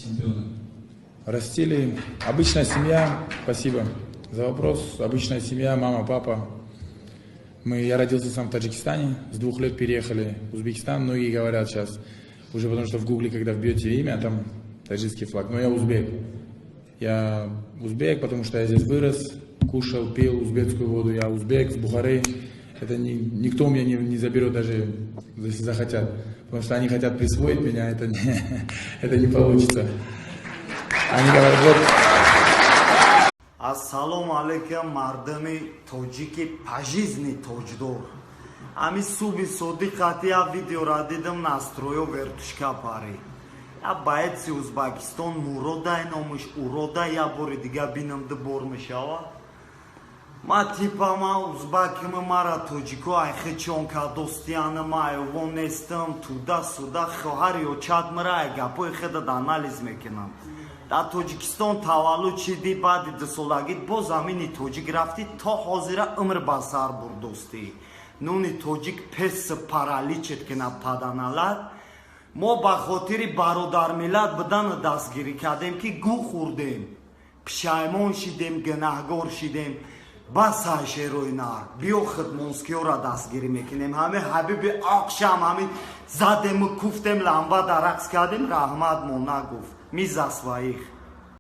Чемпиона. Растили. Обычная семья. Спасибо за вопрос. Обычная семья, мама, папа. Я родился сам в Таджикистане, с 2 лет переехали в Узбекистан. Многие говорят сейчас, уже потому что в гугле, когда вбьете имя, там таджикский флаг. Но я узбек. Я узбек, потому что я здесь вырос, кушал, пил узбекскую воду. Я узбек с Бухары. Это не, никто у меня не заберет, даже если захотят. Потому что они хотят присвоить меня, это не получится. Они говорят, вот. Ассалому алайкум, мардуми тоҷики пажизни тоҷдор. Ами суби содиқати я видеора дидам, настрой вертушка пари. Я боец и Узбекистон Муродай номуш урода, я бори дига бинам, ду бор мешава. Ма типа ма узбакима, мара тоҷико айхичон кадостияна, ма айвон нестам, туда суда хоҳари очат мара ай гапои хеда анализ мекунам. Дар Тоҷикистон таваллуд шидӣ, баъди 2 солагӣ бо замини тоҷик рафтӣ, то ҳозира умр ба сар бурдостӣ. Нуни тоҷик пес паралич ет кина паданалат. Мо ба хотири бародармиллат будану дастгирӣ кардем, ки гӯ хӯрдем, пишаймон шидем, гунаҳгор шидем. Бас, шерои нар, биё, хидмонскиёра дастгирӣ мекунем. Ҳами ҳабиби оқшам ҳами задему куфтем, ламбада рақс кардем, раҳмат мо нагуфт. Мы за своих.